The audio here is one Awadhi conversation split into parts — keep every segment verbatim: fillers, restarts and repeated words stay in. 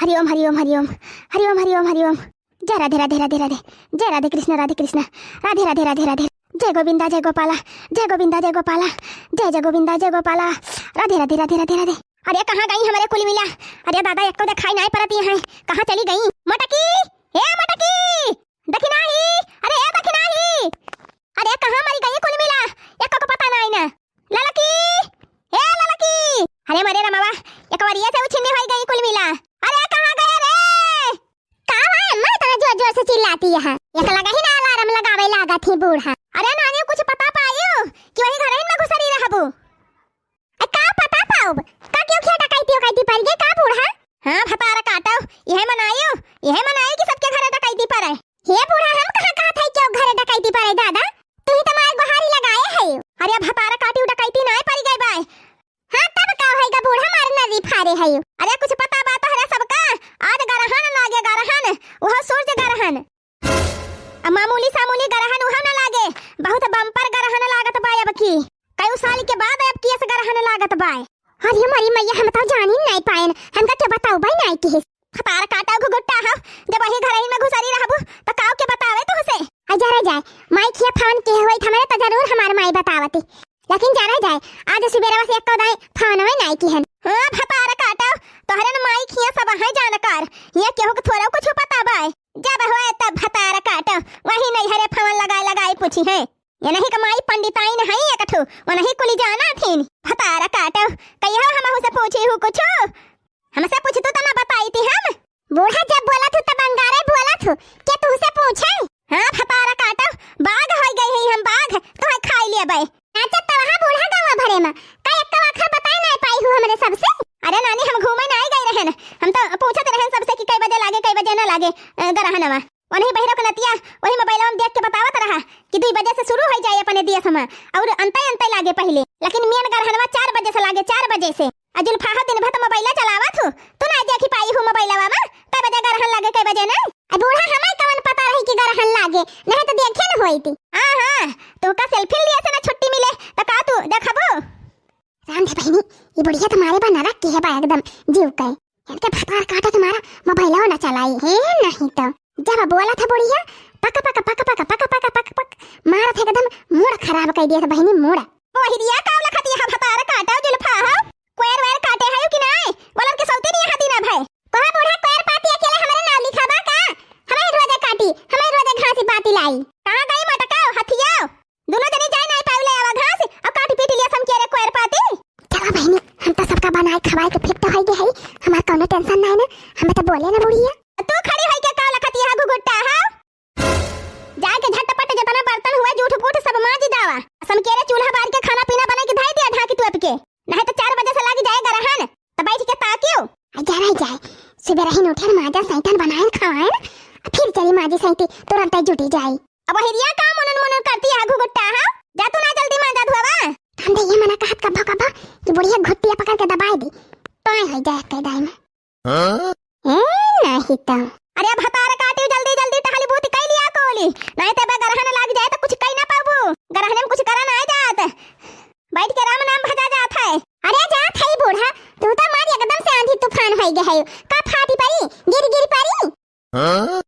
हरि ओम, हरि ओम, हरि ओम, हरि ओम, हरि ओम, हरि ओम। जय राधे, राधे, राधे, राधे। जय राधे कृष्ण, राधे कृष्ण। राधे, राधे, राधे, राधे। जय गोविंदा, जय गोपाला। जय गोविंदा, जय गोपाला। जय, जय गोविंदा, जय गोपाला। राधे, राधे, राधे, राधे, राधे। अरे, कहाँ गई हमरे कुल मिला? अरे दादा, एको देखाई नाई परत हैं। कहाँ चली गई? मटकी, ए मटकी, देखी नाही। अरे, ए देखी नाही। अरे, कहाँ मरी गई कुल मिला? एको को पता नाई ना। ललकी, ए ललकी। अरे मरे रमवा, एक बार ये से उछिन्नी होई गई कुल मिला। अरे, कहाँ गए रे? का भाई अम्मा इतना जोर जोर से चिल्लाती है? एक लगा ही ना अलार्म लगावे लागत ही बूढ़ा। अरे नानी, कुछ पता पायो कि वही घर में घुसरी रहबू? ए, का पता पाउब? का क्यों खिया डकैती उकैती पड़ गई का बूढ़ा? हाँ, भतार काटो, यह मनायो, यह मनायो कि सबके घरे डकैती पड़े। हे बूढ़ा, हम कहाँ कहत है क्यों घरे डकैती पड़े दादा? तू ही तो मार गुहारी लगाए है। अरे भतार काटी डकैती नाय पड़ गई बाय। हाँ, तब का होएगा बूढ़ा, मार नदी फारे है। अरे कुछ पता बा तोहरे सबका? आज गरहन लागे गरहन, वह सूरज गरहन। अब मामूली सामूली गरहन उहा न लागे, बहुत बम्पर गरहन लागत बा अब की। कई साल के बाद अब की अस गरहन लागत बा। अरे हमारी मैया, हम तो जानी नहीं पाएन, हमका के बताओ भाई नहीं की। भतार काटा घुघुट्टा हो, जब वही घर में घुसरी रहबू तो काव के बतावे तुहसे? आ जरा जाए, माई खिया फोन के होई त हमरे तो जरूर हमार माई बतावती। लेकिन जरा जाए, आज सुबेरवा से एको दाई फोन में नहीं की हन। हाँ, भतार काटा, तोहरे न माई खिया सब है जानकार, ये केहू के थोड़ा कुछ पता बाय। जब होए तब भतार काटो, वही नैहरे फोन लगाए लगाए पूछी है। ये नहीं कमाई पंडिताइन है एक ठो, वो नहीं कुली जाना थीन। भतार काटो, कहियो हमहू से पूछी हूँ कुछ? हमसे पूछतू त ना बताई थी हम। बूढ़ा जब बोला थू तब अंगारे बोला थू, के तू से पूछे? हाँ, भतार काटो, बाघ होई गई है हम बाघ, तो है खाई लिया बे। अच्छा, तो वहाँ बूढ़ा गाँव भरे में का एक आखर बताए नहीं पाई हूँ हमरे सबसे? अरे नानी, हम घूमे नहीं गए रहन, हम तो पूछत रहन सबसे कि कई बजे लागे, कई बजे ना लागे, अ, गरहनवा। वही बहिरो के नतिया वही मोबाइलवा में देख के बतावत रहा कि दुई बजे से शुरू हो जाए अपने दियस में और अंते अंते लागे पहले, लेकिन मेन गरहनवा चार बजे से लागे, चार बजे से। आ जुल्फा हो दिन भर तो मोबाइल चलावत हो, तू ना देखी पाई हूँ मोबाइलवा में कई बजे गरहन लागे, कई बजे नहीं। आ बूढ़ा, हमें कवन पता रही कि गरहन लागे, नहीं तो देखे न होई थी। हाँ हाँ, तू का सेल्फी लिए से ना छुट्टी मिले तो का तू देखबो? राम दे बहिनी, ये बुढ़िया तुम्हारे बा नरक की है बा एकदम जीव के। इनके भतार काटा तुम्हारा मोबाइलवा ना चलाई है नहीं तो। जब बोला था बुढ़िया, पक पक पक पक मारत है एकदम मूड खराब कर दिया था बहिनी, मूड। ओ हिरिया, का लखत यहाँ भतार काटा जुल्फा हो? कोयर वैर काटे है कि नाय? बोलन के सौते नहीं यहाँ दीना भाई। कहा बूढ़ा, कोयर पाती अकेले हमारे नाव लिखा बा का? हमारे रोजे काटी, हमारे रोजे घासी पाती लाई। कहाँ गई मटकाओ, हथियाओ? दोनों जनी जाए नाय पाऊ ले आवा घास और काटी पीटी लिया समकेरे कोयर पाती। चला बहिनी, हम तो सबका बनाए खवाए के फिट तो होई गए है, हमार कौनो टेंशन नाय ना, हमें तो बोले ना बुढ़िया। तू खड़ी होई के का लखत यहाँ घुघुट्टा हो? जाके झटपट जितना बर्तन हुआ जूठ बूठ सब मांज जावा, समकेरे चूल्हा बार के खाना पीना बना के धाई दिया ढाकी तू के, नहीं तो चार बजे से लग जाए गरहन, तो बैठ के ताकियो। आ जा रह जाए, सुबह रही उठे माजा सैतन बनाए खाए, फिर चली माजी सैती तुरंत जुटी जाए। अब हिरिया का मुनन मुनन करती है घुघुट्टा, हाँ? जा तू ना जल्दी मांजा धोवा। हम तो ये मना कहत कब्बो कब्बो कि बुढ़िया घुट्टिया पकड़ के दबाए दी, तो आए हो जाए कह दाई में। हाँ? ए, नहीं तो। अरे अब भतार काटी जल्दी जल्दी टहली बूत कई लिया कोली, नहीं तो बे गरहन लाग जाए तो कुछ कई ना पाबू, गरहन में कुछ करा ना जात, बैठ के राम नाम भजा जात है। अरे जात है बूढ़ा, तू तो मार एकदम से आंधी तूफान होई गए है, का फाटी परी, गिर गिर परी। हाँ?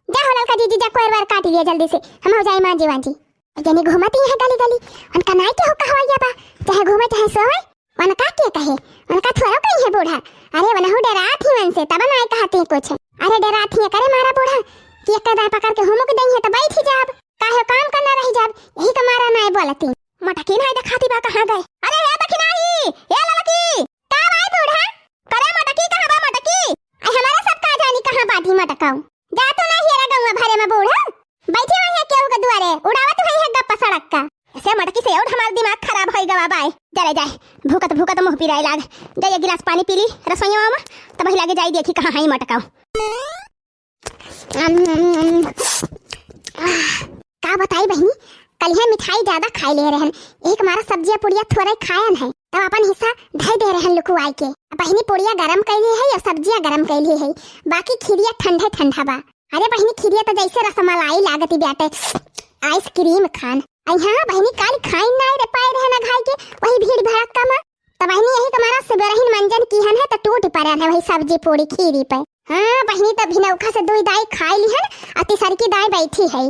जा हो ललका जीजी, जा कोयर वायर काट लिया जल्दी से, हम हो जाए मांजी वांजी। जनी घूमती है गली गली, उनका नाई के हो कहवैया बा, चाहे घूमे चाहे सोए, उनका के कहे, उनका थोड़ा कही है बूढ़ा। अरे वनहु डरात ही मन से, तब नाई कहती कुछ। अरे डरात ही करे मारा बूढ़ा कि एक दाएं पकड़ के हुमुक दई है तो बैठ ही जाब, काहे काम करना रह जाब, यही का मारा नाई बोलती। मटकी नाई देखाती बा कहाँ गए? अरे हे दखिनाही, ए ललकी, का भाई बूढ़ा? करे मटकी कहाँ बा मटकी? आई हमारे सब का जानी कहाँ बाटी मटकाऊ। जा तू ना हियरा गौवा भरे में बूढ़ा। बैठी हुई है केहू के दुआरे, उड़ावत हुई है गप्पा सड़क का। ऐसे मटकी से और हमार दिमाग खराब होई गवा बाय। जा रे जाए, भूकत भूकत मुंह पिराए लाग। जा एक गिलास पानी पी ली रसोईया में, तब वही लागे जाई देखी कहाँ है मटकाऊ। अम, अम, अम। आह, का बताई बहिनी, कलिया मिठाई ज्यादा खाई ले रहन, एक मारा सब्जिया पुड़िया थोड़े खायन है, तब अपन हिस्सा धर दे रहन लुकुआई के। बहिनी पुड़िया गरम कैली है या सब्जिया गरम कैली है, बाकी खीरिया ठंडे ठंडा बा। अरे बहिनी, खीरिया तो जैसे रसमलाई लागती बाटे, आइसक्रीम खान। आई हाँ बहिनी, काल खाइन ना रे पाए रहन घाई के, वही भीड़ भड़क्का में। तो बहिनी यही तुम्हारा सुबह रहीन मंजन कीहन है तो टूट पड़न है वही सब्जी पूरी खीरी पे। हाँ बहिनी, त भिनौखा से दुई दाई खाई लिहन, अ तिसरकी दाई बैठी है।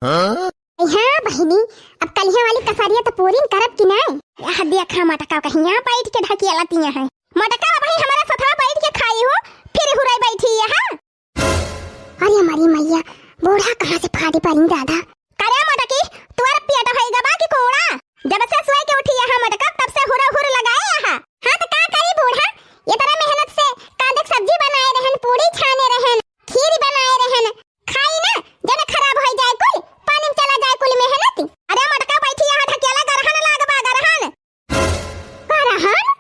हाँ? हाँ बहिनी, अब कलिया वाली कसरिया त पूरी करब कि नाई? यह देखा मटका कहिया बैठ के ढकिया लतिया है। मटका अब ही हमारा सथवा बैठ के खाई हो, फिर हुराई बैठी यहाँ। अरे हमारी मैया, बूढ़ा कहाँ से फाटी परी दादा? करे मटकी, तुअर पेट होई गबा कि कोड़ा? जब से सोए के उठी यहाँ मटका, तब से हुरा हुर लगाए यहाँ। हाँ त का करी बूढ़ा, इतना मेहनत से कांदे के सब्जी बनाए रहन, पूड़ी छाने रहन, खीर बनाए रहन, खाई ना, जने खराब होई जाए कुल, पानी में चला जाए कुल मेहनत। अरे मटका बैठी यहाँ ढकेला, गरहन लागबा, गरहन। गरहन?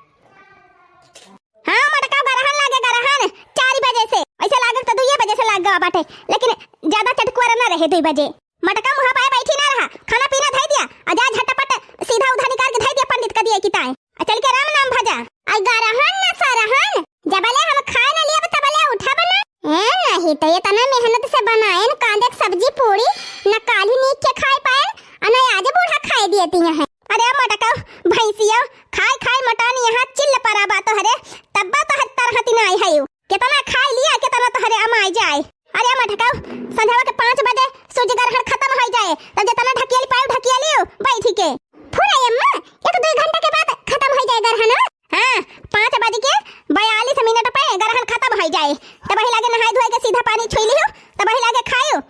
हाँ मटका, गरहन लागे, गरहन। चार बजे से, ऐसे लागे तो दुइये बजे से लाग गवा बाटे, लेकिन ज्यादा चटकुआरा ना रहे दुई बजे। मटका मुँह पाए बैठी ना रहा, खाना पीना धई दिया, और जा झटपट सीधा उधा निकाल के धई दिया पंडित का दिए कि ताए, और चल के राम नाम भजा। आई गरहन ना सरहन, जबले हम खाए ना लियब तबले उठब ना। ए, नहीं तो इतना मेहनत से बनाएन कांदे के सब्जी पूड़ी, न काली नीक के खाए पाएन, और न आज बूढ़ा खाए दिए दिया है। अरे मटका, भैंसिया, खाए खाए मटान यहाँ चिल्ल परा बा तोहरे, तब्बा तोहर तरहती ना आई है। कितना खाए लिया, कितना तोहरे अमाए जाए। अरे मटका, संझवा के पाँच बजे सूर्य ग्रहण खत्म हो जाए, तब जितना ढकियाली पाए ढकियाली बैठ के। फुलाई अम्मा, एक दो घंटा के बाद खत्म हो जाए ग्रहण। हाँ, पाँच बज के बयालीस मिनट पे ग्रहण खत्म हो जाए, तब वही लागे नहाए धोए के सीधा पानी छुई लियो, तब वही लागे खायो।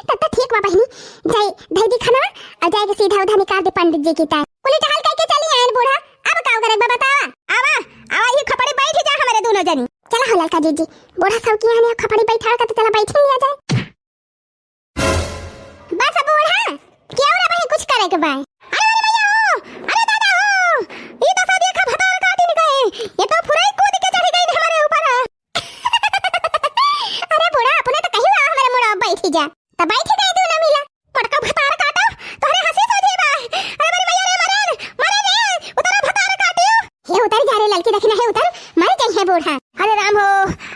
तब तो ठीक बा बहिनी, जाए धई दी खाना और जाए के सीधा उधा निकाल दे पंडित जी की ताई। कुली टहल करके चली आयन बूढ़ा, अब का करे बा बतावा? आवा, आवा, ये खपड़ी बैठ जा हमारे दोनों जनी। चला हो ललका जीजी, बूढ़ा सब की यहाँ खपड़ी बैठा का तो चला बैठ ही लिया जाए। बस बूढ़ा, क्यों रे भाई कुछ करे के बा? अरे, अरे भैया हो, अरे दादा हो, ई तो सब एक भतार काटिन गए, ये तो फुराई कूद के चढ़ गई हमारे ऊपर। अरे बूढ़ा, अपने तो कही हुआ हमारे मुड़ा बैठ ही जा, तो बैठ ही गई तू ना मिला। पटका भतार काटा, तोहरे हंसी सूझी बा। अरे मेरी मैया रे, मरे, मरे रे, उतरा भतार काटियो। हे उतर जा रे ललकी, देखी ना, हे उतर, मर जाई है बूढ़ा। अरे राम हो,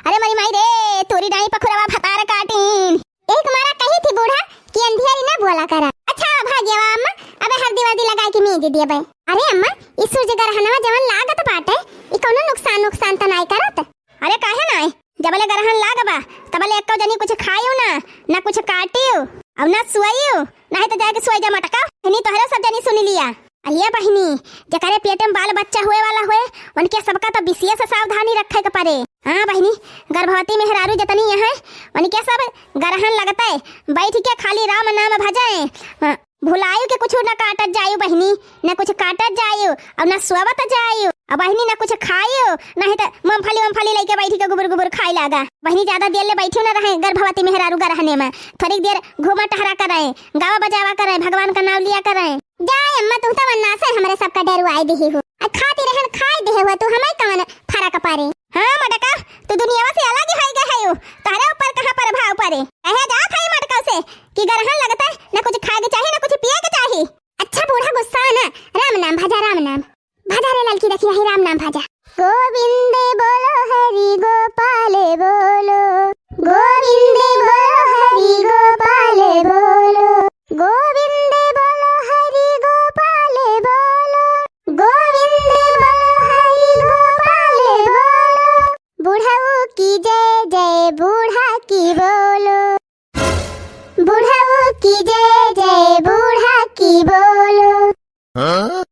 अरे मेरी माई रे, तोरी डाई पखुरवा भतार काटिन। एक मारा कही थी बूढ़ा कि अंधियारी ना बोला करा। अच्छा भाग्यवा अम्मा, अबे हल्दी वर्दी लगा के मेज दिए बे। अरे अम्मा, ई सूर्य ग्रहणवा जवन लागत बाटे, ई कौनो नुकसान, नुकसान त नाई करत? अरे काहे नाई, जबले ग्रहण लाग बा, तबले एको जनी कुछ खाइयो ना, ना कुछ काटियो, और ना सोइयो, नहीं तो जाके सोई जा मटका। इन्हीं तोहरे सब जनी सुन लिया। अरे बहिनी, जेकरे पेट में बाल बच्चा हुए वाला हुए, उनके सबका तो विशेष सावधानी रखे के पड़े। हाँ बहिनी, गर्भवती मेहरारू जतनी यहाँ, उनके सब ग्रहण लगते बैठ के खाली राम नाम भजे। हाँ, भुलायु के कुछ न काटत जायु बहिनी, न कुछ काटत जायु, और न सोवत जायु, और बहिनी न कुछ खायु, नहीं तो मूंगफली, मूंगफली लेके बैठी के गुबुर गुबुर खाए लागा। बहिनी ज्यादा देर ले बैठी न रहे गर्भवती मेहरारू ग्रहणे में, थोड़ी देर घूमा टहरा करे, गावा बजावा करे, भगवान का नाम लिया करे। जाए अम्मा, तू तो वन्ना से हमरे सबका डरवाए दिही हो। आ खाती रहन खाए दिहे हो, तू हमें कौन फर्क पड़े? हाँ मटका, तू दुनियावा से अलग ही होई गए हो, तोहरे ऊपर कहाँ प्रभाव पड़े? कहे जात है मटका से कि ग्रहण लगता है, ना कुछ खाए के चाही, ना कुछ पिए के चाही। अच्छा बूढ़ा गुस्सा ना, राम नाम भजा, राम नाम भजा रे ललकी, देखी यही राम नाम भजा। गोविंद बोलो हरि गोपाल बोलो, गोविंद बोलो हरि गोपाल बोलो, गोविंद बोलो हरि गोपाल बोलो, गोविंद बोलो हरि गोपाल बोलो। बुढ़ऊ की जय जय बूढ़ा की बोलो, बुढ़ऊ की जय जय बूढ़ा की बोलो। हाँ?